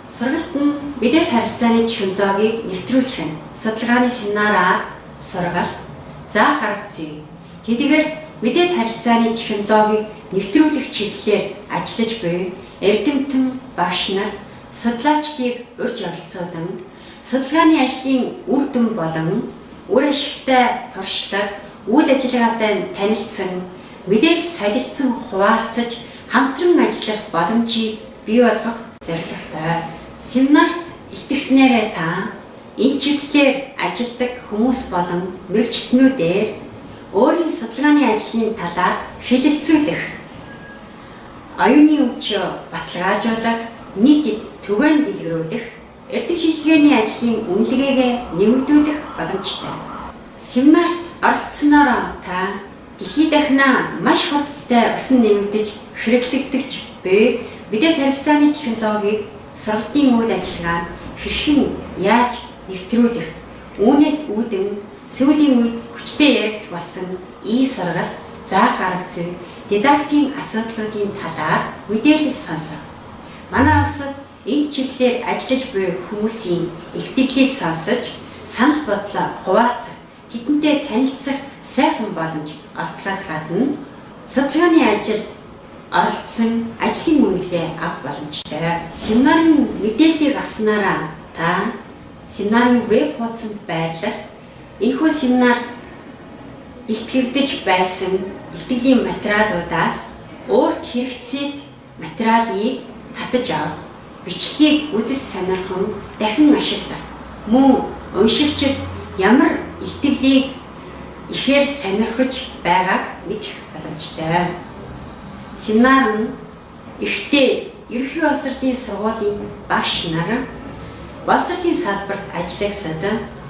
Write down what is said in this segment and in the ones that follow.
Сургалт нь мэдээлэл харилцааны технологиг нэвтрүүлэх нь судалгааны семинараар сургалт заах арга зүй. Тэдгээр мэдээлэл харилцааны технологиг нэвтрүүлэх чиглэлээр ажиллаж буй эрдэмтэн багш нар, судлаачдыг урьж оролцуулан судалгааны ажлын үр дүн болон үр ашигтай туршлага, үйл ажиллагаатай танилцсан, мэдээлэл солилцсон хуваалцаж хамтран ажиллах боломжийг бий болгох зорилготой. Семинарт илтгэснээрээ та энэ чиглэлээр ажилладаг хүмүүс болон мэргэжилтнүүдээр өөрийн судалгааны ажлын талаар хэлэлцүүлэх, оюуны өвчөө баталгаажуулах, нийтэд түгээн дэлгэрүүлэх, эрдэм шинжилгээний ажлын үнэлгээгээ нэмэгдүүлэх боломжтой. Семинарт оролцсоноор та дэлхий дахинаа маш хурдтай өсөн нэмэгдэж хэрэглэгдэж буй мэдээлэл харилцааны технологиг сургалтын үйл ажиллагаанд хэрхэн яаж нэвтрүүлэх, үүнээс үүдэн сүүлийн үед хүчтэй яригдах болсон и-сургалт, заах арга зүй, дидактикийн асуудлуудын талаар мэдээлэл сонсох. Манай улсад энэ чиглэлээр ажиллаж буй хүмүүсийн илтгэлийг сонсож, санал бодлоо хуваалцах, тэдэнтэй танилцах сайхан боломж олдлоос гадна судалгааны ажилд оролцсон ажлын үнэлгээ авах боломжтой. Семинарын мэдээллийг авснараа та семинарын веб хуудсанд байрлах энэхүү семинар илтгэгдэж байсан илтгэлийн материалуудаас өөрт хэрэгцээт материалыг татаж авах, бичлэгийг үзэж сонирхон дахин ашиглах, мөн уншигчид ямар илтгэлийг ихээр сонирхож байгааг мэдэх боломжтой. Семинар нь эрхтэй ерөнхий боловсролын сургуулийн багш нар, боловсролын салбарт ажиллагсад,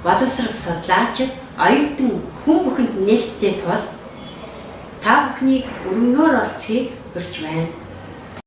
боловсрол судлаачид, оюутан хүн бүхэнд нээлттэй тул та бүхнийг өргөнөөр оролцохыг урьж байна.